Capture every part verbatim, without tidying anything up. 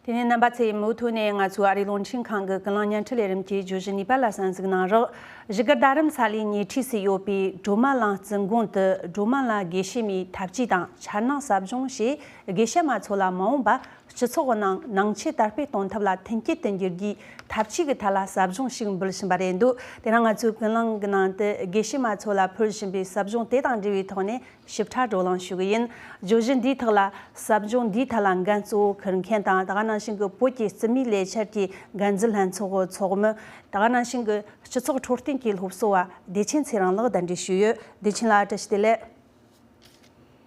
དེ་ནས་རྣམ་པ་ཚོས་མུ་མཐུད་ནས་ང་ཚོའི་ཨ་རིའི་རླུང་འཕྲིན་ཁང་གི་ཀུན་གླེང་བརྙན་འཕྲིན་ལས་རིམ་གྱི་བརྗོད་གཞི་གཉིས་པ་ལ་གསན་གཟིགས་གནང་རོགས། བཞུགས་སྒར་རྡ་རམ་ས་ལའི་ཉེ་འཁྲིས་སུ་ཡོད་པའི་སྒྲོལ་མ་གླིང་བཙུན་དགོན་དུ་སྒྲོལ་མ་གླིང་དགེ་བཤེས་མའི་ཐབས་ཇུས་དང་འཆར་སྣང་ཟབ་སྦྱོང་ཞེས་དགེ་བཤེས་མ་ཚོ་ལ་མ་འོངས་པ་སྤྱི་ཚོགས་ནང་ནང་ཆོས་དར་སྤེལ་གཏོང་ཐབས་ལ་མཐུན་རྐྱེན་དུ་འགྱུར་རྒྱུའི་ཐབས་ཇུས་ཀྱི་ཐད་ལ་ཟབ་སྦྱོང་ཞིག་འབུལ་བཞིན་པ་རེད་འདུག་དེ་རིང་ང་ཚོའི་ཀུན་གླེང་གི་ནང་དུ་དགེ་བཤེས་མ་ཚོ་ལ་ཕུལ་བཞིན་པའི་ཟབ་སྦྱོང་དེ་དང་འབྲེལ་བའི་ཐོག་ནས་ཞིབ་ཕྲ་བགྲོ་གླེང་ཞུ་གི་ཡིན། བརྗོད་གཞི་འདིའི་ཐོག་ལ་ཟབ་སྦྱོང་འདིའི་ཐད་ལ་འགན་གཙོ་བོ་འཁུར་མཁན་དང་། ད་ག་ནང་བཞིན་གྱི་བོད་ཀྱི་རྩིས་མེད་ལས་འཆར་གྱི་འགན་འཛིན་ལྷན་ཚོགས་ཀྱི་ཚོགས་མི། ད་ག་ནང་བཞིན་གྱི་སྤྱི་ཚོགས་འཕྲོད་བསྟེན་གྱི་སློབ་གསོ་བ་བདེ་ཆེན་ཚེ་རིང་ལགས་གདན་འདྲེན་ཞུས་ཡོད། བདེ་ཆེན་ལགས་བཀྲ་ཤིས་བདེ་ལེགས།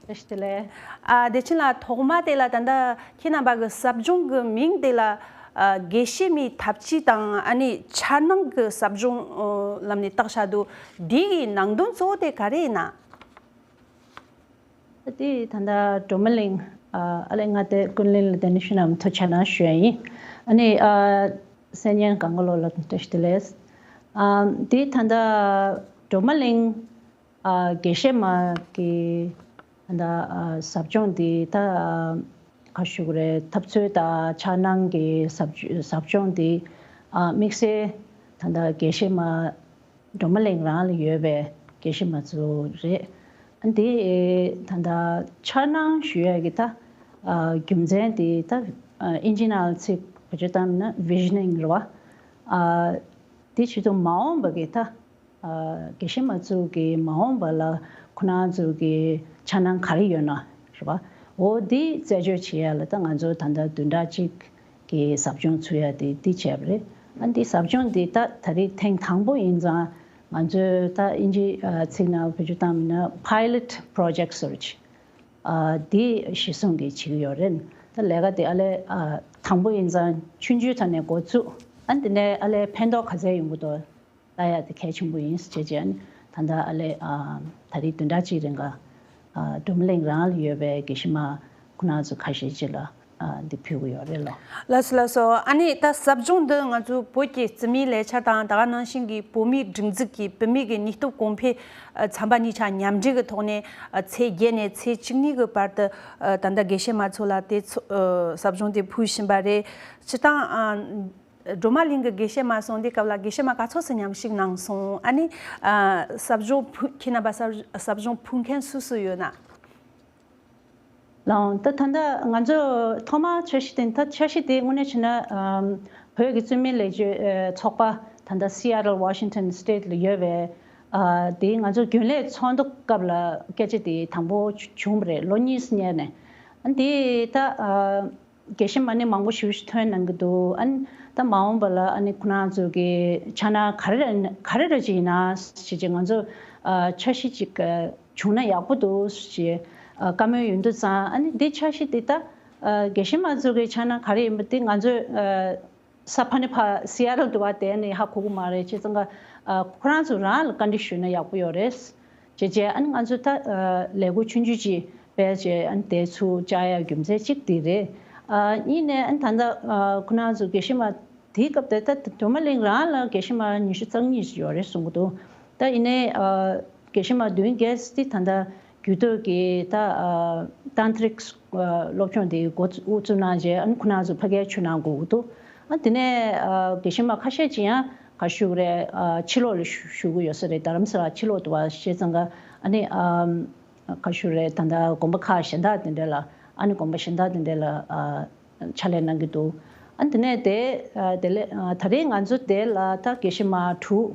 བཀྲ་ཤིས་བདེ་ལེགས། ཨ། བདེ་ཆེན་ལགས། ཐོག་མ་དེ་ལ་ད་ལྟ་ཁྱེད་རྣམ་པ་གི་ཟབ་སྦྱོང་གི་མིང་དེ་ལ། ཨ། དགེ་བཤེས་མའི་ཐབས་ཇུས་དང་ཨ་ནི་འཆར་སྣང་གི་ཟབ་སྦྱོང་ལམ་ནས་བཏགས་བཞག་འདུག་དེའི་ནང་དོན་གཙོ་བོ་དེ་ག་རེ་ཡིན་ན། དེ་ད་ལྟ་སྒྲོལ་མ་གླིང་། ཨ། ཨ་ལས་ང་དེ་ཀུན་གླེང་ལ་དེ་ནས་ཤུལ་ནམ་ཐུགས་ཆ་ལ་ཞུ་ཡ་ཡིན། ཨ་ནི། ཨ། གསན་མཁན་གང་ག་ལོ་ལ་བཀྲ་ཤིས་བདེ་ལེགས། ཨ། དེ་ད་ལྟ་སྒྲོལ་མ་གླིང་། ཨ། དགེ་བཤེས་མ་གི་ད་ལྟ། ཨ། ཟབ་སྦྱོང་འདི་ད། ཨ། ག་ཞུ་དགོས་རེད། འཐབ་རྩོད་དང་འཆར་སྣང་གི་ཟབ་ཟབ་སྦྱོང་འདི། ཨ། དམིགས་བསལ་ད་ལྟ་དགེ་བཤེས་མ་སྒྲོལ་མ་གླིང་རང་ལ་ཡོད་པའི་དགེ་བཤེས་མ་ཚོ་རེད། ཨ། འདི་ད་ལྟ་འཆར་སྣང་ཞུ་ཡ་གི་ད། ཨ། རྒྱུ་མཚན་འདི་ད། ཨ། ཨིན་ཇི་ནང་ལ་ཚིག་བེད་སྤྱོད་བཏང་ན་བི་ཞི་ནིང་རེད་བ། ཨ། འདི་བྱེད་དུས་མ་འོངས་པ་གི་ད། ཨ། དགེ་བཤེས་མ་ཚོ་གི་མ་འོངས་པ་ལ་ཁོ་རང་ཚོ་གི་འཆར་སྣང་ག་རེ་ཡོད་ན་རེད་བ། འོ་འདི་རྩད་གཅོད་བྱེད་ཡ་ལ་ད་ང་ཚོ་ད་ལྟ་བདུན་ཕྲག་གཅིག་གི་ཟབ་སྦྱོང་ཚུགས་ཡ་དེ་འདི་བྱས་པ་རེད། ཨ། འདི་ཟབ་སྦྱོང་འདི་ད་ད་རེས་ཐེངས་དང་པོ་ཡིན་ཙང་ང་ཚོས་ད་ཨིན་ཇི། ཨ། ཚིག་ནང་བེད་སྤྱོད་བཏང་མིན་ན་pilot project search། ཨ། འདི་གཞི་བཟུང་གི་བྱེད་ཀྱི་ཡོད་རེད། ད་ལས་ཀ་དེ་ཨ་ལས། ཨ། དང་པོ་ཡིན་ཙང་ཆུང་ཆུང་ཐོག་ནས་འགོ་བཙུགས། ཨ། འདི་ནས་ཨ་ལས་ཕན་ཐོགས་ག་ཚད་ཡོང་གི་འདུག་ལྟ་ཡ་དེ་གལ་ཆེན་པོ་ཡིན་ཟེར་བྱས་བྱས། ད་ལྟ་ཨ་ལས། ཨ། ད་རེས་བདུན་ཕྲག་གཅིག་རིང་ག་ཨ། སྒྲོལ་མ་གླིང་རང་ལ་ཡོད་པའི་དགེ་བཤེས་མ་ཁོ་རང་ཚོ་ཁ་ཤས་ཅིག་ལ། ཨ། འདི་ཕུལ་གྱི་ཡོད་རེད་ལོ། ལགས་སོ་ལགས་སོ། ཨ་ནི་ད་ཟབ་སྦྱོང་འདི་ང་ཚོ་བོད་ཀྱི་རྩིས་མེད་ལས་འཆར་དང་། ད་ག་ནང་བཞིན་གྱི་བོད་མིའི་སྒྲིག་འཛུགས་ཀྱི་བུད་མེད་ཀྱི་སྙིང་སྟོབས་གོང་འཕེལ། ཨ། ཚན་པ་གཉིས་ཆ་མཉམ་འབྲེལ་གྱི་ཐོག་ནས། ཨ། ཚེས་བརྒྱད་ནས་ཚེས་བཅུ་གཉིས་ཀྱི་བར་དུ། ཨ། ད་ལྟ་དགེ་བཤེས་མ་ཚོ་ལ་དེ་ཚོ། ཨ། ཟབ་སྦྱོང་དེ་ཕུལ་བཞིན་པ་རེད། སྤྱིར་བཏང་། ཨ། སྒྲོལ་མ་གླིང་གི་དགེ་བཤེས་མ་སོང་དུས་སྐབས་ལ་དགེ་བཤེས་མ་ག་ཚོད་ཙམ་མཉམ་ཞུགས་གནང་སོང་། ཨ་ནི། ཨ། ཟབ་སྦྱོང་ཕུལ། ཁྱེད་རྣམ་པ་ཟབ་ཟབ་སྦྱོང་ཕུལ་མཁན་སུ་སུ་ཡོད་ན། ལགས། ད་ད་ལྟ་ང་ཚོ་ཐོག་མར་འཆར་གཞི་དེ། ད་འཆར་གཞི་དེ་དངོས་གནས་བྱས་ན། ཨམ། བོད་ཀྱི་རྩིས་མེད་ལས་བྱེད། ཨ། ཚོགས་པ་ད་ལྟ་Seattle Washington State ལ་ཡོད་པའི། ཨ། དེ་ང་ཚོ་རྒྱུན་ལས་ཚོགས་འདུ་སྐབས་ལ་སྐད་ཆ་དེ་དང་པོ་བྱུང་བ་རེད། ལོ་གཉིས་སྔོན་ནས། ཨ། དེ་ད། ཨ། དགེ་བཤེས་མ་ནི་མང་པོ་ཞེ་པོ་ཞིག་ཐོན་གནང་གི་འདུག་ཨ་ནི་ད་མ་འོངས་པ་ལ་ཨ་ནི་ཁོ་རང་ཚོ་གི་འཆར་སྣང་ག་རེ་ག་རེ་ཅིག་ཡིན་ན་ཞེས་བྱས་ང་ཚོ། ཨ། འཆར་གཞི་ཅིག་ཨ། བྱུང་ན་ཡག་པོ་འདུག་ཞེས། ཨ། བཀའ་མོལ་ཡོང་དུས་ཙང་། ཨ་ནི་འདི་འཆར་གཞི་འདི་ད། ཨ། དགེ་བཤེས་མ་ཚོ་གི་འཆར་སྣང་ག་རེ་ཡིན་པ་དེ་ང་ཚོས། ཨ། ས་ཕ་ནི་ཕ་Seattle དུ་བ་དེ་ནི་ཧ་གོ་གི་མ་རེད། བྱས་ཙང་ག་ཨ། ཁོ་རང་ཚོ་རང་ལ་བཀའ་འདྲི་ཞུས་ན་ཡག་པོ་ཡོད་རེད། བྱས་བྱས་ཨ་ནི་ང་ཚོ་ད། ཨ། ལས་འགུལ་ཆུང་ཆུང་ཅིག་སྤེལ་བྱས། ཨ་ནི་དེ་ཚུར་བཅར་ཡ་རྒྱུ་མཚན་གཅིག་དེ་རེད། ཨ། གཉིས་ནས་ཨ་ནི་ད་ལྟ། ཨ། ཁོ་རང་ཚོ་དགེ་བཤེས་མ་དེའི་སྐབས་དེ་ད་སྒྲོལ་མ་གླིང་རང་ལ་དགེ་བཤེས་མ་ཉི་ཤུ་རྩ་གཉིས་ཡོད་རེད་གསུང་གི་འདུག་ད་ཡིན་ནའི། ཨ། དགེ་བཤེས་མ་བདུན་བརྒྱད་དེ་ད་ལྟ་རྒྱུད་སྟོད་ཀྱི་ད། ཨ། ཏན་ཏྲིག་ཨ། སློབ་སྦྱོང་དེ་འགོ་དབུ་བཙུགས་གནང་རྗེས། ཨ་ནི་ཁོ་རང་ཚོ་ཕ་གིར་ཆུ་ནང་སྒུག་འདུག་ཨ། དེ་ནས། ཨ། དགེ་བཤེས་མ་ཁ་ཤས་ཅིག་ཡང་ག་ཞུ་དགོས་རེད། ཨ། ཕྱི་ལོགས་ལ་བཞུགས་བཞུགས་ཀྱི་ཡོད་ས་རེད། རྡ་རམ་ས་ལ་ཕྱི་ལོགས་དུ་བ་བྱས་ཙང་ག་ཨ་ནི། ཨ། ག་ཞུ་དགོས་རེད། ད་ལྟ་དགོན་པ་ཁག་གཞན་དག་དེ་འདྲ་ལ། ཨ་ནི་དགོན་པ་གཞན་དག་དེ་འདྲ་ལ། ཨ། ཕྱག་ལས་གནང་གི་འདུག་ཨ། དེ་ནས་དེ། ཨ། དེ་ལས། ཨ། ད་རེས་ང་ཚོ་དེ་ལ་ད་དགེ་བཤེས་མ་དྲུག་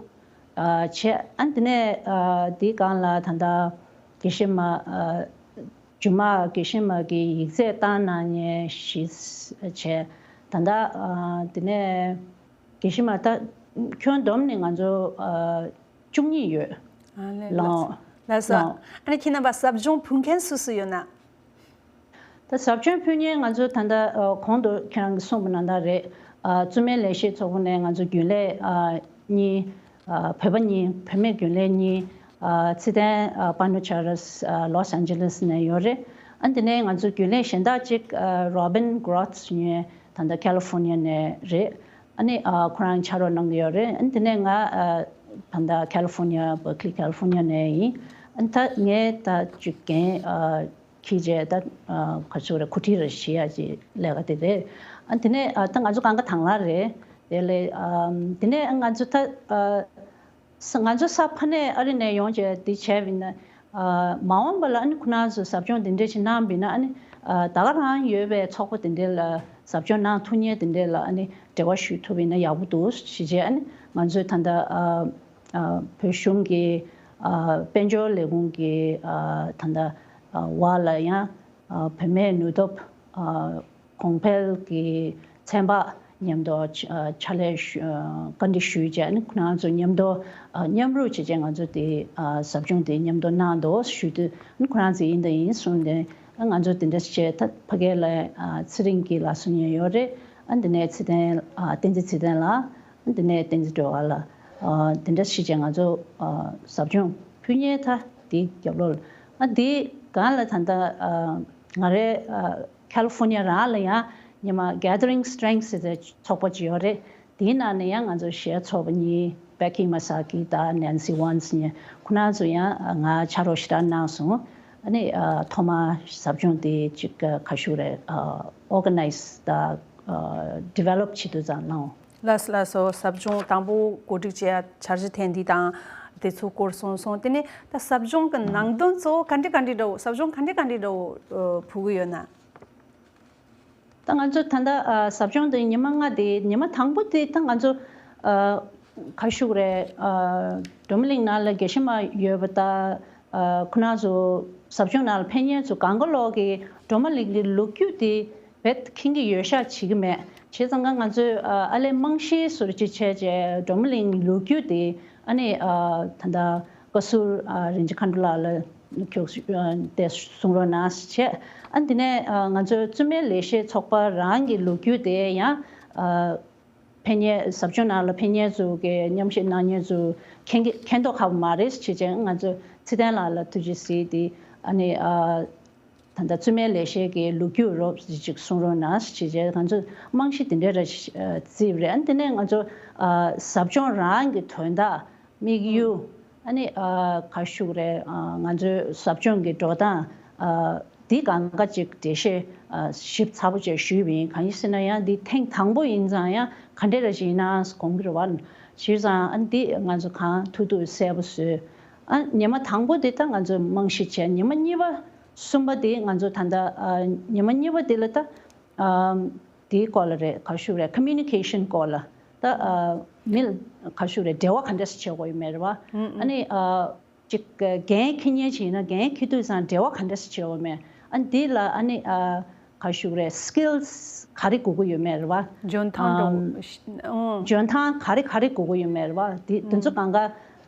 ཨ། བྱས། ཨ། དེ་ནས། ཨ། དེའི་སྒང་ལ་ད་ལྟ་དགེ་བཤེས་མ། ཨ། རྒྱུན་མ་དགེ་བཤེས་མ་གི་ཡིག་ཚད་བཏང་གནང་མཁན་བཞི་བྱས། ད་ལྟ། ཨ། དེ་ནས་དགེ་བཤེས་མ་ད་ཁྱོན་བསྡོམས་ནས་ང་ཚོ། ཨ། བཅུ་གཉིས་ཡོད། ཨ་ལས། ལགས། ལགས་སོ། ལགས། ཨ་ནི་ཁྱེད་རྣམ་པ་ཟབ་སྦྱོང་ཕུལ་མཁན་སུ་སུ་ཡོད་ན། ད་ཟབ་སྦྱོང་ཕུལ་མཁན་ང་ཚོ་ད་ལྟ། ཨ། གོང་དུ་ཁྱེད་རང་གིས་གསུངས་པ་ནང་ལྟར་རེད། ཨ། རྩིས་མེད་ལས་བྱེད་ཚོགས་པ་ནས་ང་ཚོ་རྒྱུན་ལས། ཨ། གཉིས། ཨ། བོད་པ་གཉིས། བུད་མེད་རྒྱུན་ལས་གཉིས། ཨ། ཚེ་བརྟན། ཨ། པ་ནུ་ཆ་ར་སི། ཨ། ལོས་ཨན་ཇེ་ལེ་སི་ནས་ཡོད་རེད། ཨ། དེ་ནས་ང་ཚོ་རྒྱུན་ལས་གཞན་དག་ཅིག་ཨ། རོ་བིན་གྷ་རོ་ཐི་ཟེར་མཁན་ད་ལྟ་ཁ་ལི་ཧྥོར་ནི་ཡ་ནས་རེད། ཨ་ནི། ཨ། ཁོ་རང་ཕྱག་རོགས་གནང་གི་ཡོད་རེད། ཨ། དེ་ནས་ང་། ཨ། ད་ལྟ་ཁ་ལི་ཧྥོར་ནི་ཡ། བར་ཁི་ལི་ཁ་ལི་ཧྥོར་ནི་ཡ་ནས་ཡིན། ཨ། ད་ངས་ད་ཅིག་འགན། ཨ། འཁྱེར་བྱས་ད། ཨ། ག་ཚོད་རེད། གོ་སྒྲིག་རེ་བྱེད་ཡ་གི་ལས་ཀ་དེ་རེད། ཨ་དེ་ནས་ཨ་ད་ང་ཚོ་གང་ག་དང་ལ་རེད། དེ་ལས་ཨ་དེ་ནས་ང་ཚོ་ད་ཨ་ས་ང་ཚོ་ས་ཕ་ནས་ཨ་རི་ནས་ཡོང་བྱས་དེ་བྱས་པ་ཡིན་ན། ཨ་མ་འོངས་པ་ལ་ཨ་ནི་ཁོ་རང་ཚོས་ཟབ་སྦྱོང་དེ་འདྲས་ཅིག་གནང་བ་ཡིན་ན། ཨ་ནི་ཨ་ད་ག་རང་ཡོད་པའི་ཚོགས་པ་དེ་འདྲས་ལ་ཟབ་སྦྱོང་གནང་ཐུབ་མཁན་དེ་འདྲས་ལ་ཨ་ནི་འབྲེལ་བ་ཞུ་ཐུབ་པ་ཡིན་ན་ཡག་པོ་འདུག་ཞེས་བྱས། ཨ་ནི་ང་ཚོས་ད་ལྟ་ཨ་ཨ་བོད་གཞུང་གི་ཨ་དཔལ་འབྱོར་ལས་ཁུངས་ཀྱི་ཨ་ད་ལྟ་ཨ་བར་ལ་ཡང་ཨ་བུད་མེད་ནུས་སྟོབས་ཨ་གོང་འཕེལ་གྱི་ཚན་པ་མཉམ་དུ་ཕྱ་ལས་བཀའ་འདྲི་ཞུས་བྱས། ཨ་ནི་ཁོ་རང་ཚོ་མཉམ་དུ་མཉམ་རུབ་བྱས་བྱས་ང་ཚོ་དེ་ཟབ་སྦྱོང་དེ་མཉམ་དུ་གནང་འདུག་ཞུས་དུས། ཨ་ནི་ཁོ་རང་ཚོ་ཡིན་དང་ཡིན་གསུངས་ཏེ། ཨ་ང་ཚོ་དེ་འདྲ་བྱས། ད་ཕ་གི་ལ་ཚེ་རིང་གི་ལགས་སོ་ཡོད་རེད། ཨ་འདི་ནས་ཚེ་བརྟན། ཨ་བསྟན་འཛིན་ཚེ་བརྟན་ལགས། ཨ་འདི་ནས་བསྟན་འཛིན་སྒྲོལ་དཀར་ལགས། ཨ་དེ་འདྲ་བྱས་བྱས་ང་ཚོ་ཨ་ཟབ་སྦྱོང་ཕུལ་མཁན་ད་དེའི་རྒྱབ་ལོགས་ལ། ཨ་དེའི་སྒང་ལ་ད་ལྟ་ཨ་ང་རའི་ཨ་ཁ་ལི་ཧྥོ་ནི་ཡ་རང་ལ་ཡང་ཉི་མ་Gathering Strength ཟེར་ཚོགས་པ་ཅིག་ཡོད་རེད། དེའི་ནང་ནས་ཡང་ང་ཚོ་གཞས་ཚོགས་པ་གཉིས། Becky Masaki དང་Nancy Wants གཉིས། ཁོ་རང་ཚོ་ཡང་ང་ཕྱག་རོགས་ཞེ་དྲག་གནང་སོང་། ཨ་ནི་ཨ་ཐོག་མར་ཟབ་སྦྱོང་དེ་ཅིག་ག་ཞུ་རེད། ཨ་organize དང་ཨ་develop བྱེད་དུས་ཙམ་ལ། ལགས་སོ་ལགས་སོ། ཟབ་སྦྱོང་དང་པོ་གོ་སྒྲིག་བྱེད་ཡ་འཆར་གཞི་དེ་འདི་དང་དེ་ཚོ་སྐོར་གསུངས་སོང་། དེ་ནས་ད་ཟབ་སྦྱོང་གི་ནང་དོན་ཚོ་ག་འདྲ་ག་འདྲ་འདྲ་བོ། ཟབ་སྦྱོང་ག་འདྲ་ག་འདྲ་འདྲ་བོ་ཨ་ཕུལ་གི་ཡོད་ན། ད་ང་ཚོ་ད་ལྟ་ཨ་ཟབ་སྦྱོང་དེ་ཉི་མ་ལྔ་དེ། ཉི་མ་དང་པོ་དེ་ད་ང་ཚོ་ཨ་ག་ཞུ་རེད། ཨ་སྒྲོལ་མ་གླིང་ནང་ལ་དགེ་བཤེས་མ་ཡོད་པ་ད། ཨ་ཁོ་རང་ཚོ་ཟབ་སྦྱོང་ནང་ལ་ཕེབས་མཁན་ཚོ་གང་ག་ལོག་གིས་སྒྲོལ་མ་གླིང་གི་ལོ་རྒྱུས་དེ་རྦད་མཁྱེན་གྱི་ཡོད་ཤག་བྱེད་ཀྱི་མེད། བྱས་ཙང་ཀ་ང་ཚོས་ཨ་ཨ་ལས་རྨང་གཞི་བཟོ་འདྲ་ཅིག་བྱས་བྱས། སྒྲོལ་མ་གླིང་ལོ་རྒྱུས་དེ་ཨ་ནི་ཨ་ད་ལྟ་བཀའ་ཟུར་ཨ་རིན་ཆེན་མཁའ་འགྲོ་ལགས་ལ་ཁྱོད་ཨ་དེ་གསུང་རོགས་གནང་ཞེས་བྱས། ཨ་འདི་ནས་ཨ་ང་ཚོའི་བཙུན་མའི་ལེགས་བཤད་ཚོགས་པ་རང་གི་ལོ་རྒྱུས་དེ་ཡང་ཨ་ཕེབས་མཁན་ཟབ་སྦྱོང་ནང་ལ་ཕེབས་མཁན་ཚོ་གི་མཉམ་ཞུགས་གནང་མཁན་ཚོ་མཁྱེན་གི་མཁྱེན་མདོག་ཁ་པོ་མ་རེད་ཞེས་བྱས། ང་ཚོ་ཚེ་བརྟན་ལགས་ལ་ཐུགས་རྗེ་གཟིགས་ཏེ། ཨ་ནི་ཨ་ད་ལྟ་བཙུན་མའི་ལེགས་བཤད་ཀྱི་ལོ་རྒྱུས་རོབ་ཅིག་གསུང་རོགས་གནང་ཞེས་བྱས། ང་ཚོ་རྨང་གཞི་དེ་འདྲ་ར་ཞིག་ཨ་བརྩིས་པ་རེད། ཨ་ནི་དེ་ནས་ང་ཚོ་ཨ་ཟབ་སྦྱོང་རང་གི་དོན་དག། དམིགས་ཡུལ། ཨ་ནི་ཨ་ག་ཞུ་རེད། ཨ་ང་ཚོའི་ཟབ་སྦྱོང་གི་འགྲོ་སྟངས། ཨ་འདི་སྒང་ག་ཅིག་འགྲེལ་བཤད་ཨ་ཞིབ་ཚགས་པོ་བྱས་ཞུས་པ་ཡིན། གང་ཡིན་ཟེར་ན་ཡང་འདི་ཐེངས་དང་པོ་ཡིན་ཙང་ཡང་ག་འདྲ་ར་ཞིག་ཡིན་ན་དགོངས་ཀྱི་རེད་བ། བྱས་ཙང་ཨ་འདི་ང་ཚོ་གང་ཐུབ་ཐུབ་གསལ་པོ་བཟོས། ཨ་ཉི་མ་དང་པོ་འདི་ད་ང་ཚོས་རྨང་གཞི་བྱས། ཉི་མ་གཉིས་པ་གསུམ་པ་འདི་ང་ཚོ་ད་ལྟ་ཨ་ཉི་མ་གཉིས་པ་འདི་ལ་ད་ཨ་དེའི་སྐོར་ལ་རེད། ག་ཞུ་རེད། Communication སྐོར་ལ། ད་ཨ་མི་ལ་ག་ཞུ་རེད། འབྲེལ་བ་ག་འདྲས་སེ་བྱེད་དགོས་ཡོད་མེད་རེད་བ། ཨ་ནི་ཨ་ཅིག་འགན་འཁྱེར་མཁན་ཞིག་ཡིན་ན་འགན་འཁྱེར་དུས་ཙང་འབྲེལ་བ་ག་འདྲས་སེ་བྱེད་དགོས་མེད། ཨ་ནི་དེ་ལ་ཨ་ནི་ཨ་ག་ཞུ་རེད། Skills ག་རེ་དགོས་ཀྱི་ཡོད་མེད་རེད་བ། འཇོན་ཐང་འདྲ་བོ། ཨ་ཨང་། འཇོན་ཐང་ག་རེ་ག་རེ་དགོས་ཀྱི་ཡོད་མེད་རེད་བ། དེ་དེ་ཚོ་གང་ག་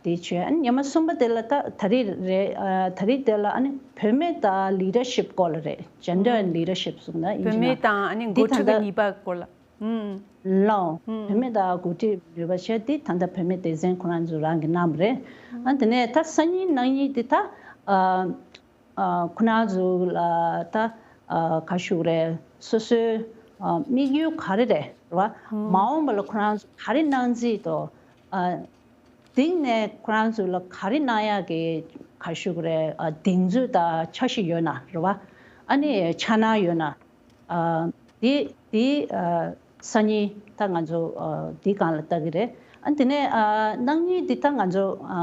དེ་བྱས། ཨ་ནི་ཉི་མ་གསུམ་པ་དེ་ལ་ད་ད་རེས་རེད། ཨ་ད་རེས་དེ་ལ་ཨ་ནི་བུད་མེད་དང་Leadership སྐོར་ལ་རེད། Gender and Leadership གསུངས་ན་ཡིན་བུད་མེད་དང་ཨ་ནི་འགོ་ཁྲིད་པ་གཉིས་པ་སྐོར་ལ། ཨང་། ལའོ། ཨང་། བུད་མེད་དང་འགོ་ཁྲིད་ནུས་པ་བྱས་དེ་ད་ལྟ་བུད་མེད་སྡེ་ཚན་ཁོ་རང་ཚོ་རང་གིས་གནང་བ་རེད། ཨ་དེ་ནས་ད་སང་ཉིན་གནངས་ཉིན་དེ་ད་ཨ་ཨ་ཁོ་རང་ཚོ་ལ་ད་ཨ་ག་ཞུ་རེད། སོ་སོའི་ཨ་དམིགས་ཡུལ་ག་རེ་རེད་རེད་བ། ཨང་། མ་འོངས་པ་ལ་ཁོ་རང་ཚོ་ག་རེ་གནང་རྩིས་དང་། ཨ་དེང་ནས་ཁོ་རང་ཚོ་ལ་ག་རེ་གནང་ཡག་གི་ག་ཞུ་རེད། ཨ་གདེང་ཚོད་དང་འཆར་གཞི་ཡོད་ན་རེད་བ། ཨ་ནི་འཆར་སྣང་ཡོད་ན། ཨ་དེ་དེ་ཨ་སང་ཉིན་ད་ང་ཚོ་ཨ་དེ་སྒང་ལ་ལྟ་གི་རེད། ཨ་དེ་ནས་ཨ་གནངས་ཉིན་དེ་ད་ང་ཚོ་ཨ་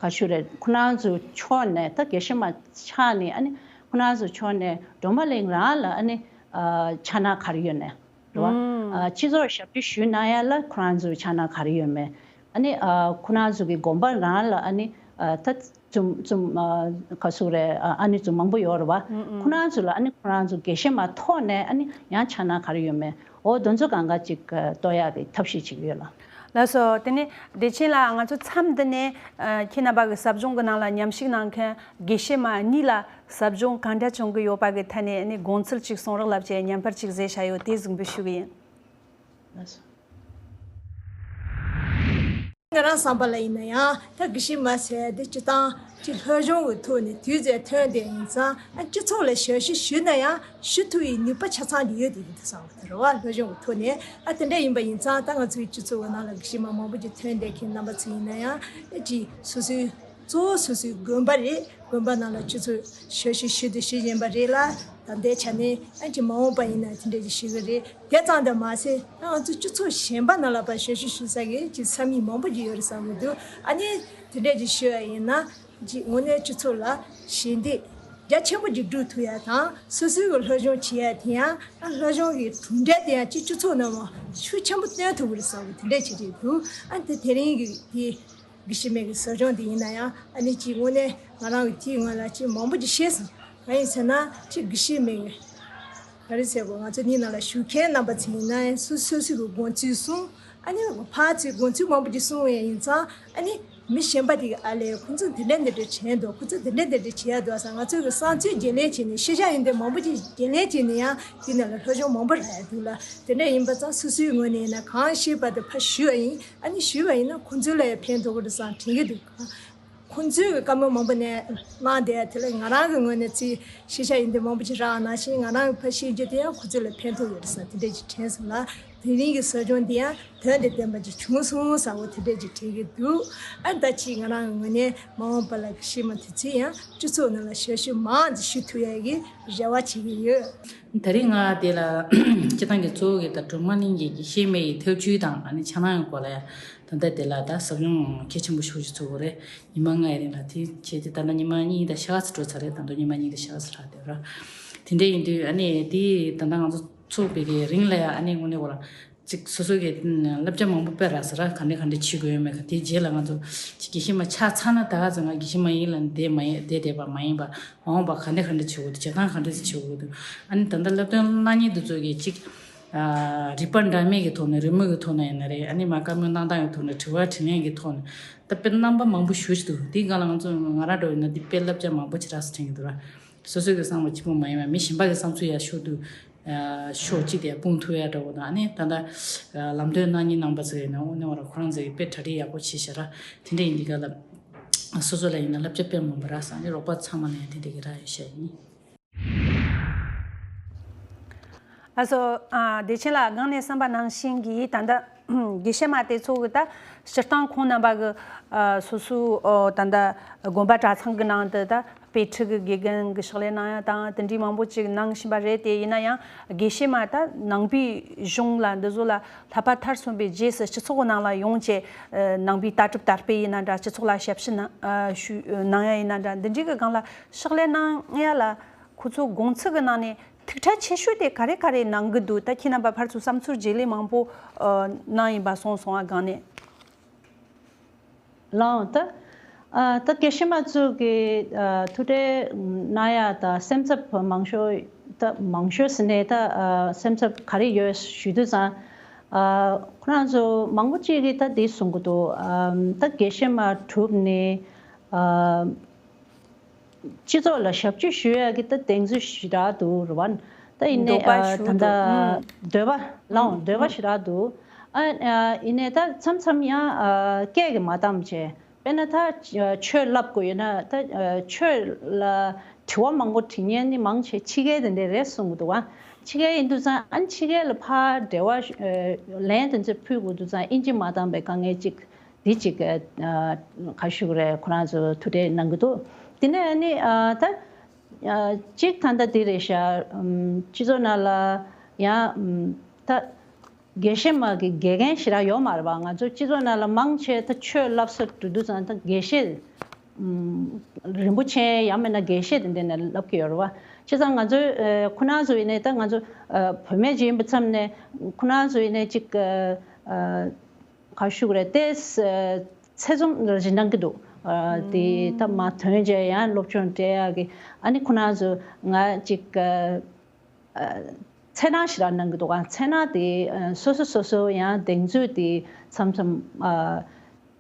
ག་ཞུ་རེད། ཁོ་རང་ཚོ་ཕྱོགས་ནས་ད་དགེ་བཤེས་མ་ཆགས་ནས། ཨ་ནི་ཁོ་རང་ཚོ་ཕྱོགས་ནས་སྒྲོལ་མ་གླིང་རང་ལ་ཨ་ནི་ཨ་འཆར་སྣང་ག་རེ་ཡོད་ནས་རེད་བ། ཨ་སྤྱི་ཚོགས་ཞབས་ཞུ་ཞུས་གནང་ཡ་ལ་ཁོ་རང་ཚོའི་འཆར་སྣང་ག་རེ་ཡོད་མེད། ཨ་ནི་ཨ་ཁོ་རང་ཚོ་གི་དགོན་པ་རང་ལ་ཨ་ནི་ཨ་ད་བཙུན་བཙུན་ཨ་ག་ཟེར་རེད། ཨ་ཨ་ནི་ཚོ་མང་པོ་ཡོད་རེད་བ། ཁོ་རང་ཚོ་ལ་ཨ་ནི་ཁོ་རང་ཚོ་དགེ་བཤེས་མ་ཐོག་ནས་ཨ་ནི་ཡང་འཆར་སྣང་ག་རེ་ཡོད་མེད། འོ་དེ་ཚོ་གང་ག་ཅིག་ཨ་གཏོད་ཡག་གི་ཐབས་ཤེས་བྱེད་ཀྱི་ཡོད་ལ། ལགས་སོ། དེ་ནས་བདེ་ཆེན་ལགས། ང་ཚོ་མཚམས་འདི་ནས་ཨ་ཁྱེད་རྣམ་པ་གི་ཟབ་སྦྱོང་གི་ནང་ལ་མཉམ་ཞུགས་གནང་མཁན་དགེ་བཤེས་མ་གཉིས་ལ་ཟབ་སྦྱོང་གང་འདྲ་བྱུང་གི་ཡོད་པ་གི་ཐད་ནས་ཨ་ནི་དགོངས་ཚུལ་ཅིག་གསུང་རོགས་ལབ་བྱས་བརྙན་པར་ཅིག་བཟོས་བཞག་ཡོད། དེ་གཟིགས་འབུལ་ཞུ་གི་ཡིན། ལགས་སོ། ང་རང་བསམ་པ་ལ་ཡིན་ན་ཡང་ད་དགེ་བཤེས་མ་ཟེར་དེ་སྤྱིར་བཏང་ཅིག་སློབ་སྦྱོང་གི་ཐོག་ནས་དུས་ཚོད་ཐོན་བསྡད་ཡིན་ཙང་། ཨ་སྤྱི་ཚོགས་ལ་ཞབས་ཞུ་ཞུས་ན་ཡང་ཞུ་ཐུབ་པའི་ནུས་པ་ཆ་ཚང་དེ་ཡོད་དེ་ཡིན་དུ་བསམ་གི་འདུག་རེད་བ། སློབ་སྦྱོང་གི་ཐོག་ནས། ཨ་དེ་འདྲ་ཡིན་པ་ཡིན་ཙང་ད་ང་ཚོའི་སྤྱི་ཚོགས་ཀྱི་ནང་ལ་དགེ་བཤེས་མ་མང་པོ་ཅིག་ཐོན་བསྡད་མཁན་རྣམ་པ་ཚོ་ཡིན་ན་ཡང་། ཨ་ཅིག་སོ་སོའི་གཙོ་བོ་སོ་སོའི་དགོན་པ་རེད། དགོན་པ་ནང་ལ་སྤྱི་ཚོགས་ཞབས་ཞུ་ཞུ་དུ་ཞུ་བཞིན་པ་རེད་ལ། ད་ལྟའི་ཆ་ནས་ཨ་ཅིག་མ་འོངས་པ་ཡིན་ན་དེ་འདྲ་ཅིག་ཞུ་གི་རེད། དེ་ཙམ་དུ་མ་ཟད་ང་ཚོ་སྤྱི་ཚོགས་གཞན་པ་ནང་ལ་ཕར་ཞབས་ཞུ་ཞུ་ས་གི་ཅིག་ས་མིག་མང་པོ་ཅིག་ཡོད་རེད་བསམ་གི་འདུག་ཨ་ནི་དེ་འདྲ་ཅིག་ཞུ་བ་ཡིན་ན་ཅིག་དངོས་གནས་སྤྱི་ཚོགས་ལ་ཞལ་འདེབས་རྒྱ་ཆེན་པོ་ཅིག་སྒྲུབ་ཐུབ་ཡ་དང་སོ་སོའི་གི་སློབ་སྦྱོང་བྱེད་ཡ་དེ་ཡང་ཨ་སློབ་སྦྱོང་གི་གྲུབ་འབྲས་དེ་ཡང་ཅིག་སྤྱི་ཚོགས་ནང་ལ་ཤུགས་ཆེན་པོ་སྟོན་ཐུབ་གི་རེད་བསམ་གི་དེ་འདྲ་ཅིག་རེད་འདུག་ཨ་ནི་དེ་དེ་རིང་གི་དེ། དགེ་བཤེས་མའི་གི་ཟབ་སྦྱོང་འདི་ཡིན་ན་ཡང་ཨ་ནི་ཅིག་དངོས་གནས་ང་རང་གི་དེའི་སྔོན་ལ་ཅིག་མང་པོ་ཅིག་ཤེས་སོང་། གང་ཡིན་ཟེར་ན་ཅིག་དགེ་བཤེས་མའི་གི་ག་རེ་ཟེར་དགོས། ང་ཚོ་འདི་ནང་ལ་ཞུགས་མཁན་རྣམ་པ་ཚོ་ཡིན་ན་ཡང་སོ་སོ་སོའི་གི་དགོངས་ཚུལ་གསུང་། ཨ་ནི་ཕར་ཚུར་དགོངས་ཚུལ་མང་པོ་ཅིག་གསུང་བ་ཡིན་ཙང་ཨ་ནི་མི་གཞན་པ་དེ་གི་ཨ་ལས་ཁོ་ཚོ་འདི་འདྲ་འདི་འདྲ་བྱས་འདུག་ཁོ་ཚོ་འདི་འདྲ་འདི་འདྲ་བྱས་འདུག་ཟེར་ང་ཚོའི་གི་བསམ་ཚུལ་བརྗེ་ལེན་བྱས་ནས་ཤེས་བྱ་ཡོན་ཏན་མང་པོ་ཅིག་བརྗེ་ལེན་བྱས་ནས་ཡང་དེ་ནང་ལ་སློབ་སྦྱོང་མང་པོ་རག་ཡ་འདུག་ལ། དེ་འདྲ་ཡིན་པ་ཙང་སོ་སོའི་ངོས་ནས་ཡིན་ན་གང་ཤེས་པ་དེ་ཕར་ཞུས་པ་ཡིན། ཨ་ནི་ཞུས་པ་ཡིན་ན་ཁོང་ཚོ་ལ་ཡང་ཕན་ཐོགས་ཀྱི་རེད་བསམ་དྲན་གྱི་འདུག་ཁོང་ཚོས་བཀའ་མོལ་མང་པོ་ནས་གནང་བསྡད་དེ་ལ་ང་རང་གི་ངོས་ནས་ཚིག་ཤེས་བྱ་ཡིན་དེ་མང་པོ་ཅིག་རག་ནང་བཞིན་ང་རང་གི་ཕར་ཤེས་རྒྱུ་དེ་ཡང་ཁོང་ཚོ་ལ་ཕན་ཐོགས་ཡོད་རེད་བསམ་དེ་འདྲས་ཅིག་དྲན་སོང་ལ། དེ་རིང་གི་ཟབ་སྦྱོང་འདི་ཡང་དོན་དང་ལྡན་པ་ཅིག་བྱུང་སོང་ཟེར་བ་དེ་འདྲས་ཅིག་དྲན་གྱི་འདུག་ཨ་ད་ཅིག་ང་རང་གི་ངོས་ནས་མ་འོངས་པ་ལ་དགེ་བཤེས་མ་དེ་ཚོས་ཡང་སྤྱི་ཚོགས་ནང་ལ་ཞབས་ཞུ་མང་ཙམ་ཞུ་ཐུབ་ཡ་གི་རེ་བ་བྱེད་ཀྱི་ཡོད། ད་རེས་ང་དེ་ལ་སྤྱི་བཏང་གི་གཙོ་བོ་གི་ད་སྒྲོལ་མ་གླིང་གི་དགེ་བཤེས་མའི་ཐབས་ཇུས་དང་ཨ་ནི་འཆར་སྣང་གི་སྐོར་ལ་ཡང་ད་ལྟ་དེ་ལ་ད་ཟབ་སྦྱོང་གལ་ཆེན་པོ་ཞེ་པོ་ཅིག་ཚུགས་པ་རེད། ཉི་མ་ལྔ་ཡི་རིང་ལ་དེ་བྱས་ཏེ་ད་ལྟ་ཉི་མ་གཉིས་དང་ཕྱེད་ཀ་ཙམ་འགྲོ་ཚར་རེད། ད་དུང་ཉི་མ་གཉིས་དང་ཕྱེད་ཀ་ཙམ་རག་བསྡད་ར། དེ་འདྲ་ཡིན་དུས་ཨ་ནི་དེ་ད་ལྟ་ང་ཚོ་ཚུགས་པའི་གི་རིང་ལ་ཡང་ཨ་ནི་དངོས་གནས་ཁོ་རང་ཅིག་སོ་སོ་གི་བསླབ་བྱ་མང་པོ་དཔེ་རག་ས་ར། ག་འདྲ་ག་འདྲ་བྱེད་དགོས་ཡོད་མེད་ག་དེའི་རྗེས་ལ་ང་ཚོ་ཅིག་དགེ་བཤེས་མ་ཆགས་ཚར་ན་ད་ག་ཚོད་ང་དགེ་བཤེས་མ་ཡིན་ལབ་བསྡད་མ་ཡིན་བསྡད་བསྡད་པ་མ་ཡིན་པ། མ་འོངས་པ་ག་འདྲ་ག་འདྲ་བྱེད་དགོས་འདུག་བྱེད་སྟངས་ག་འདྲ་བྱེད་དགོས་འདུག་ཨ་ནི་ད་ལྟ་སློབ་སྟོན་གནང་མཁན་དེ་ཚོ་གིས་ཅིག་རིག་པ་འདྲ་མིན་གྱི་ཐོག་ནས་རི་མོ་གི་ཐོག་ནས་ཡིན་ན་རེད། ཨ་ནི་མ་བཀའ་མོལ་གནང་སྟངས་ཀྱི་ཐོག་ནས་དྲི་བ་དྲིས་ལན་གྱི་ཐོག་ནས་ད་དཔེ་རྣམ་པ་མང་པོ་ཞེ་པོ་ཅིག་འདུག་དེའི་སྒང་ལ་ང་ཚོ་ང་རང་འདྲ་བོ་ཡིན་ན་འདི་དཔེ་བསླབ་བྱ་མང་པོ་ཅིག་རག་སོང་དྲན་གྱི་འདུག་ར། སོ་སོའི་གི་བསམ་པ་གཅིག་པོ་མ་ཡིན་པ་མི་གཞན་པ་གི་བསམ་ཚུལ་ཡར་ཤོག་དུས། ཨ་ཕྱོགས་གཅིག་དེ་སྤུངས་ཐུབ་ཡ་འདྲ་བོ་དང་ཨ་ནི་ད་ལྟ་ལམ་སྟོན་གནང་མཁན་རྣམ་པ་ཚོ་ཡིན་ན་དངོས་གནས་ཁོ་རང་ཚོ་ཡི་དཔེ་གྲ་སྒྲིག་ཡག་པོ་བྱས་ཤག་ར། དེ་འདྲ་ཡིན་དུས་ག་ལ་སོ་སོ་ལ་ཡིན་ན་བསླབ་བྱ་དཔེ་མང་པོ་རག་སོང་། ཨ་ནི་རོགས་པ་ཚང་མ་ལ་ཡང་དེ་འདྲ་གི་རག་ཡོད་ཤག་ཡིན། ཨ་སོ། ཨ་བདེ་ཆེན་ལགས་སྒང་ནས་གསུངས་པ་ནང་བཞིན་གྱི་ད་ལྟ་དགེ་བཤེས་མ་དེ་ཚོ་གི་ད་སྤྱིར་བཏང་ཁོང་རྣམ་པ་གི་ཨ་སོ་སོའི་ཨོ་ད་ལྟ་དགོན་པ་གྲྭ་ཚང་གི་ནང་དུ་ད་དཔེ་ཁྲིད་གི་དགེ་རྒན་གི་ཕྱག་ལས་གནང་ཡ་དང་དེ་འདྲའི་མང་པོ་ཅིག་གནང་བཞིན་པ་རེད། དེ་ཡིན་ན་ཡང་དགེ་བཤེས་མ་ད་ནང་པའི་གཞུང་ལ་འདི་ཚོ་ལ་བསླབ་པ་མཐར་སོན་པའི་རྗེས་སུ་སྤྱི་ཚོགས་ནང་ལ་ཡོང་བྱས་ཨ་ནང་པའི་ལྟ་གྲུབ་དར་སྤེལ་ཡིན་ན་འདྲ། སྤྱི་ཚོགས་ལ་ཞབས་ཞུ་གནང་ཨ་ཞུ་གནང་ཡ་ཡིན་ན་འདྲ། འདི་འདྲའི་གི་སྒང་ལ་ཕྱག་ལས་གནང་ཡ་ལ་ཁོ་ཚོ་དགོངས་ཚུལ་གི་ནང་ནས་ཐུགས་ཁྲལ་ཆེ་ཤོས་དེ་ག་རེ་ག་རེ་གནང་གི་འདུག་ད་ཁྱེད་རྣམ་པ་ཕར་ཚུར་བསམ་ཚུལ་བརྗེ་ལེན་མང་པོ་ཨ་གནང་ཡིན་པ་སོང་སོང་ཨ་སྒང་ནས། ལགས་ད། ཨ་ད་དགེ་བཤེས་མ་ཚོ་གི་ཨ་ཐུགས་ཁྲལ་གནང་ཡ་ད་སེམས་འཚབ་མང་ཤོས་ད་མང་ཤོས་ཟེར་ནས་ད་ཨ་སེམས་འཚབ་ག་རེ་ཡོད་ཞུ་དུས་ཙང་ཨ་ཁོ་རང་ཚོ་མང་པོ་ཅིག་གིས་ད་འདི་གསུང་གི་འདུག་ཨ་ད་དགེ་བཤེས་མ་གྲུབ་ནས་ཨ། སྤྱི་ཚོགས་ལ་ཞབས་ཕྱི་ཞུ་ཡ་གི་ད་གདེང་ཚོད་ཞེ་དྲག་འདུག་རེད་བ། ད་ཡིན་ནའི་འདོད་པ་ཨ་ཞུ་ད་ལྟ་འདུག་ཨུམ། འདོད་པ་ལའང་ཨུམ། འདོད་པ་ཞེ་དྲག་འདུག་ཨ་ཨ་ཡིན་ནའི་ད་མཚམས་མཚམས་ཡང་ཨ་སྐད་ཀྱིས་མ་བཏང་བྱས། དཔེར་ན་ད་ཨ་ཆོས་བསླབ་དགོས་ཡོད་ན་ད་ཨ་ཆོས་ལ་དྲི་བ་མང་པོ་དྲི་མཁན་ནི་མང་ཆེ་ཕྱི་རྒྱལ་དེ་འདྲས་རེད་གསུང་གི་འདུག་བ། ཕྱི་རྒྱལ་ཡིན་དུས་ཙང་ཨ་ནི་ཕྱི་རྒྱལ་ལ་ཕར་འབྲེལ་བ་ཨ་ལན་དེ་ཚོ་ཕུལ་དགོས་དུས་ཙང་ཨིན་ཇི་མ་བཏང་པའི་དཀའ་ངལ་ཅིག་འདི་གཅིག་ཨ་ག་ཞུ་གི་རེད། ཁོ་རང་ཚོ་ཐུགས་ཁྲལ་གནང་གི་འདུག་དེ་ནས་ཨ་ནི་ཨ་ད་ཨ་གཅིག་ད་ལྟ་འདི་རེད་ཤག་ཨམ་སྤྱི་ཚོགས་ནང་ལ་ཡང་ཨམ་ད་དགེ་བཤེས་མ་གི་དགེ་རྒན་ཞེ་དྲག་ཡོད་མ་རེད་པ། ང་ཚོ་སྤྱི་ཚོགས་ནང་ལ་མང་ཆེ་ད་ཆོས་བསླབ་ས་འགྲོ་དུས་ཙང་ད་དགེ་བཤེས་ཨམ་རིན་པོ་ཆེ་ཡང་མིན་ན་དགེ་བཤེས་དེ་འདྲ་ནས་བསླབ་ཀྱི་ཡོད་རེད་པ། བྱས་ཙང་ང་ཚོ་ཨ་ཁོ་རང་ཚོ་ཡིན་ནའི་ད་ང་ཚོ་ཨ་བུད་མེད་ཅིག་ཡིན་པའི་མཚམས་ནས་ཁོ་རང་ཚོ་ཡིན་ནའི་ཅིག་ཨ་ཨ། ག་ཞུ་གི་རེད་དེ། ཚེ་ཚོམ་རེ་ཞིག་གནང་གི་འདུག་ཨ་དེ་ད་མ་ཐོན་རྗེས་ཡང་སློབ་སྦྱོང་སྤྲད་ཡག་གི་ཨ་ནི་ཁོ་རང་ཚོ་ང་ཅིག་ཨ་ཨ་འཚེར་སྣང་ཞེ་དྲག་གནང་གི་འདུག་ཨ་འཚེར་སྣང་དེ་ཨ་སོ་སོ་སོ་སོ་ཡང་གདེང་ཚོད་དེ་མཚམས་མཚམས་ཨ་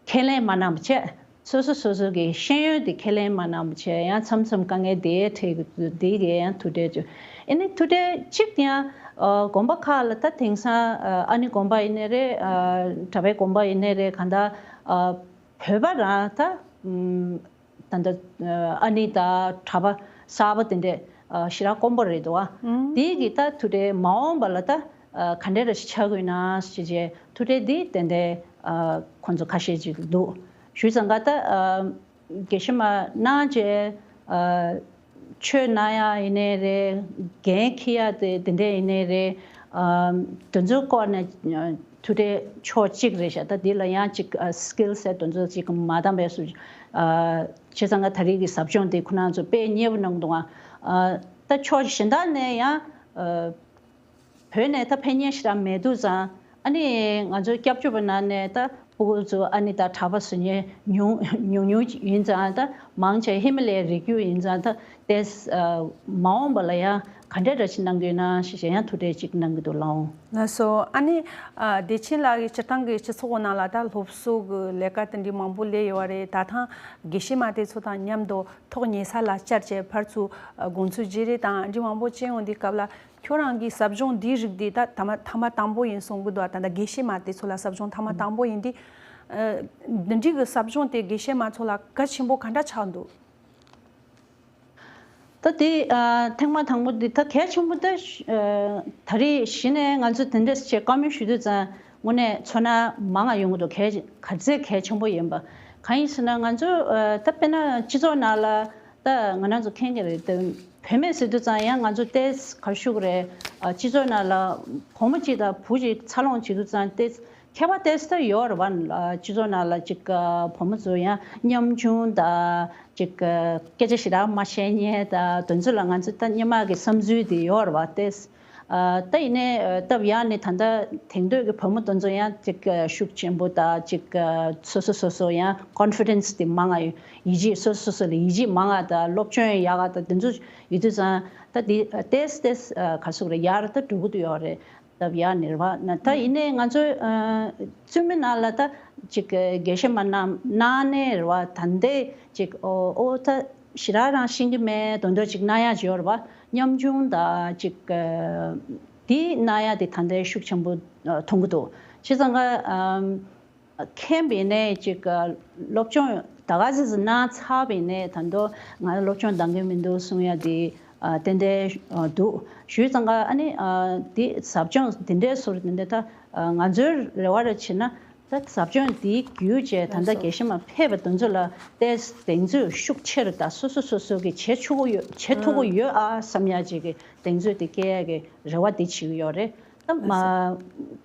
ཁས་ལེན་མ་གནང་བ་བྱས། སོ་སོ་སོ་སོ་གི་ཤེས་ཡོན་དེ་ཁས་ལེན་མ་གནང་བ་བྱས། ཡང་མཚམས་མཚམས་དཀའ་ངལ་དེ་འཕྲད་ཀྱི་འདུག་དེ་གས་ཡང་ཐུགས་ཁྲལ་བྱོས། ཨ་ནི་ཐུགས་ཁྲལ་གཅིག་ཡང་ཨ་དགོན་པ་ཁག་ལ་ད་དེང་སང་ཨ་ཨ་ནི་དགོན་པ་ཡིན་ནའི་རེད། ཨ་གྲྭ་པའི་དགོན་པ་ཡིན་ནའི་རེད། གང་ལྟར་ཨ་བོད་པ་རང་ད་ཨམ་ད་ད་ཨ་ནི་ད་གྲྭ་པ་གསར་པ་དེ་འདྲས་ཨ་ཞེ་དྲག་དཀོན་པོ་རེད་འདུག་ཨ། ཨང་། དེ་གི་ད་ཐུགས་ཁྲལ་མ་འོངས་པ་ལ་ད་ཨ་ག་འདྲས་ར་ཞིག་ཆགས་ཀྱི་ཡོད་ན་ཞེས་བྱས་ཐུགས་ཁྲལ་འདི་ཏན་ཏན་ཨ་ཁོང་ཚོ་ཁ་ཤས་ཅིག་འདུག་ཞུས་ཙང་ཀ་ད་ཨ་དགེ་བཤེས་མ་གནང་བྱས་ཨ་ ཆོས་གནང་ཡ་ཡིན་ནའི་རེད། འགན་འཁྱེར་ཡ་དེ་དེ་འདྲས་ཡིན་ནའི་རེད། ཨ་དེ་ཚོའི་སྐོར་ནས་ཨ་ཐུགས་ཁྲལ་ཕྱོགས་གཅིག་རེད་ཤག་ད་འདི་ལ་ཡང་ཅིག་ཨ་skill set དེ་ཚོ་ཅིག་མ་འདང་བས་སུ། ཨ་བྱས་ཙང་ང་ད་རེས་ཀྱི་ཟབ་སྦྱོང་དེ་ཁོ་རང་ཚོ་དཔེ་མཉེས་པོ་གནང་འདུག་ཨ་ད་ཕྱོགས་གཞན་དག་ནས་ཡང་ཨ་བོད་ནས་ད་ཕེབས་མཁན་ཞེ་དྲག་མེད་འདུག་ཙང་། ཨ་ནི་ང་ཚོའི་སྐྱབས་བཅོལ་བ་ནང་ནས་ད་སྤུ་གུ་ཚོ་ཨ་ནི་ད་གྲྭ་པ་བཟོ་མཁན་ཉུང་ཉུང་ཉུང་ཡིན་ཙང་། ད་མང་ཆེ་ཧི་མ་ལའི་རི་རྒྱུད་ཡིན་ཙང་། ད་དེ་ཨ་མ་འོངས་པ་ལ་ཡང་ག་འདྲས་འདྲ་ཞིག་གནང་གི་ཡོད་ན་ཞེས་ཡང་ཐུགས་ཁྲལ་ཅིག་གནང་གི་འདུག་ལགས། ལགས་སོ། ཨ་ནི་ཨ་བདེ་ཆེན་ལགས་ཀྱིས་སྤྱིར་བཏང་གི་སྤྱི་ཚོགས་ནང་ལ་ད་སློབ་གསོ་གི་ལས་ཀ་དེ་འདྲའི་མང་པོ་ལས་ཡོད་པ་རེད། ད་ཐེངས་དགེ་བཤེས་མ་དེ་ཚོ་དང་མཉམ་དུ་ཐོག་ཉེ་ས་ལ་བཅར་བྱས་ཕར་ཚུར་ཨ་དགོངས་ཚུལ་བརྗེ་རེས་དང་འདྲི་མང་པོ་བྱས་ཡོང་དུས་སྐབས་ལ། ཁྱོད་རང་གིས་ཟབ་སྦྱོང་འདིའི་རིགས་འདི་ད་ཐ་མ་ཐ་མ་དང་པོ་ཡིན་གསུང་གི་འདུག་ད་ལྟ་དགེ་བཤེས་མ་དེ་ཚོ་ལ་ཟབ་སྦྱོང་ཐ་མ་དང་པོ་ཡིན་དུས། ཨ་འདི་འདྲའི་གི་ཟབ་སྦྱོང་དེ་དགེ་བཤེས་མ་ཚོ་ལ་གལ་ཆེན་པོ་ག་འདྲ་ཆགས་འདུག་ད་དེ་ཨ་ཐེངས་མ་དང་པོ་འདི་ད་གལ་ཆེན་པོ་ད་ཨ་ད་རེས་གཞི་ནས་ང་ཚོ་དེ་འདྲས་བྱས་བཀའ་མོལ་ཞུ་དུས་ཙང་དངོས་གནས་ཚོར་སྣང་མང་ང་ཡོང་གི་འདུག་གལ་ག་ཚད་གལ་ཆེན་པོ་ཡིན་པ། གང་ཡིན་ཟེར་ན་ང་ཚོ་ཨ་ད་དཔེར་ན་སྤྱི་ཚོགས་ནང་ལ། ད་ང་རང་ཚོ་མཁྱེན་གྱི་རེད་དེ། བུད་མེད་ཟེར་དུས་ཙང་ཡང་ང་ཚོ་ཏོག་ཙམ་ག་རེ་ཞུ་དགོས་རེད། ཨ་སྤྱི་ཚོགས་ནང་ལ་བུ་མོ་གཅིག་དང་བུ་གཅིག་འཚར་ལོངས་བྱེད་དུས་ཙང་ཏོག་ཙམ་ཁྱད་པར་ཏོག་ཙམ་ད་ཡོད་རེད་བ། ཨ་སྤྱི་ཚོགས་ནང་ལ་ཅིག་ཨ་བུ་མོ་ཚོ་ཡང་ཉམ་ཆུང་དང་ཅིག་ཨ་སྐད་ཆ་ཞེ་དྲག་མ་བཤད་མཁན་དང་དེ་ཚོ་ལ་ང་ཚོ་ད་སྔོན་མ་གི་བསམ་ཚུལ་དེ་ཡོད་རེད་བ་ཏོག་ཙམ། ཨ་ད་ཡིན་ནའི་ཨ་སྟབས་ཡག་ནས་ད་ལྟ་དེང་དུས་ཀྱི་བུ་མོ་དེ་ཚོ་ཡང་ཅིག་ཨ་ཤུགས་ཆེན་པོ་དང་ཅིག་ཨ་སོ་སོ་སོ་སོ་ཡང་confidence དེ་མང་ང་ཡོད། ཡིད་ཆེས་སོ་སོ་སོ་ལ་ཡིད་ཆེས་མང་ང་དང་སློབ་སྦྱོང་ཡག་ག་དང་དེ་ཚོ་ཡོད་དུས་ཙང་ད་དེ་ཏོག་ཙམ་ཏོག་ཙམ་ག་རེ་ཟེར་དགོས་རེད། ཡར་ད་འགྲོ་གི་འདུག་ཡོད་རེད། སྟབས་ཡག་ནས་རེད་བ། ན་ད་ཡིན་ནའི་ང་ཚོའི་ཨ་བཙུན་མའི་ནང་ལ་ད་ཅིག་དགེ་བཤེས་མ་གནང་གནང་ནས་རེད་བ། ད་ལྟའི་ཅིག་ཨོ་ཨོ་ད་ཞེ་དྲག་རང་ཤེས་ཀྱི་མེད་དོན་དག་ཅིག་གནང་ཡག་ཅིག་ཡོད་རེད་བ། ཉམ་ཆུང་དང་ཅིག་ཨ་དེ་གནང་ཡག་དེ་ད་ལྟའི་ཤུགས་ཆེན་པོ་ཨ་མཐོང་གི་འདུག་བྱས་ཙང་ཀ་ཨམ་མཁྱེན་པ་ཡིན་ནའི་ཅིག་ཨ་སློབ་སྦྱོང་ད་ག་ཟེ་ཟེ་གནང་ཚར་བ་ཡིན་ནའི་ད་དུང་ང་སློབ་སྦྱོང་འདང་གི་མི་འདུག་གསུང་ཡག་དེ་ཨ་ཏན་ཏན་ཨ་འདུག་ཞུས་ཙང་ཀ་ཨ་ནི་ཨ་དེ་ཟབ་སྦྱོང་དེ་འདྲའི་ཟུར་དེ་འདྲ་ད་ཨ་ང་ཚོའི་རེ་བ་རེ་བྱས་ན། ད་ཟབ་སྦྱོང་འདིའི་བརྒྱུད་བྱས་ད་ལྟ་དགེ་བཤེས་མ་ཕེབས་པ་དེ་ཚོ་ལ་ཏོག་ཙམ་གདེང་ཚོད་ཤུགས་ཆེ་རུ་དང་སོ་སོ་སོ་སོ་གིས་བྱེད་ཆོག་གི་ཡོད་བྱེད་ཐུབ་ཀྱི་ཡོད་ཨ་བསམ་ཡག་ཅིག་གི་གདེང་ཚོད་དེ་སྐྱེ་ཡག་གི་རེ་བ་དེ་བྱེད་ཀྱི་ཡོད་རེད། ད་མ་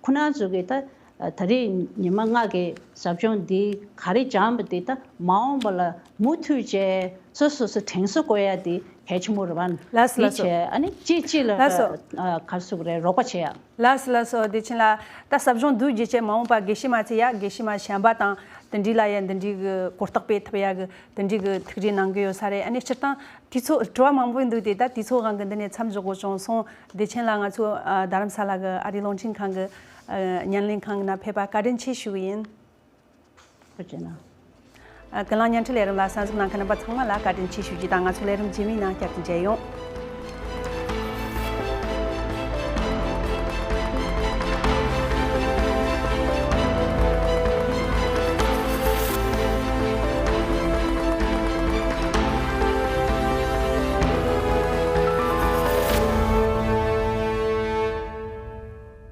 ཁོ་རང་ཚོ་གིས་ད་ད་རེས་ཉི་མ་ལྔ་གི་ཟབ་སྦྱོང་འདི་ག་རེ་སྦྱངས་པ་དེ་ད་མ་འོངས་པ་ལ་མུ་མཐུད་བྱས་སོ་སོ་སོ་དྲན་གསོ་དགོས་ཡག་དེ་གལ་ཆེན་པོ་རེད་བ། ལགས་སོ་ལགས་སོ། བྱས་ཨ་ནི་གཅིག་གཅིག་ལ་ལགས་སོ། ཨ་ག་རེ་ཟེར་དགོས་རེད། རོགས་པ་བྱེད་ཡག་ལགས་སོ་ལགས་སོ། བདེ་ཆེན་ལགས། ད་ཟབ་སྦྱོང་འདི་བརྒྱུད་བྱས་མ་འོངས་པ་དགེ་བཤེས་མ་ཚོས་ཡ་དགེ་བཤེས་མ་གཞན་པ་དང་དེ་འདྲའི་ལ་ཡ་འདི་འདྲའི་གི་གོ་རྟོགས་སྤེལ་ཐུབ་ཡ་གི་དེ་འདྲའི་གི་ཐུགས་རེ་གནང་གི་ཡོད་ས་རེད། ཨ་ནི་སྤྱིར་བཏང་དུས་ཚོད་དྲི་བ་མང་པོ་འདུག་སྟེ་ད་དུས་ཚོད་དབང་གིས་འདི་ནས་མཚམས་འཇོག་དགོས་བྱུང་སོང་། བདེ་ཆེན་ལགས་ང་ཚོ་ཨ་རྡ་རམ་ས་ལ་གི་ཨ་རིའི་རླུང་འཕྲིན་ཁང་གི་ཨ་བརྙན་ལེན་ཁང་གི་ནང་ཕེབས་པ་བཀའ་དྲིན་ཆེ་ཞུ་གི་ཡིན། ཐུགས་རྗེ་གནང་། ཨ་ཀུན་གླེང་བརྙན་འཕྲིན་ལས་རིམ་ལ་གསན་གཟིགས་གནང་མཁན་རྣམ་པ་ཚང་མ་ལ་བཀའ་དྲིན་ཆེ་ཞུ་རྒྱུ་དང་། ང་ཚོ་ལས་རིམ་རྗེས་མའི་ནང་བསྐྱར་དུ་མཇལ་ཡོང་།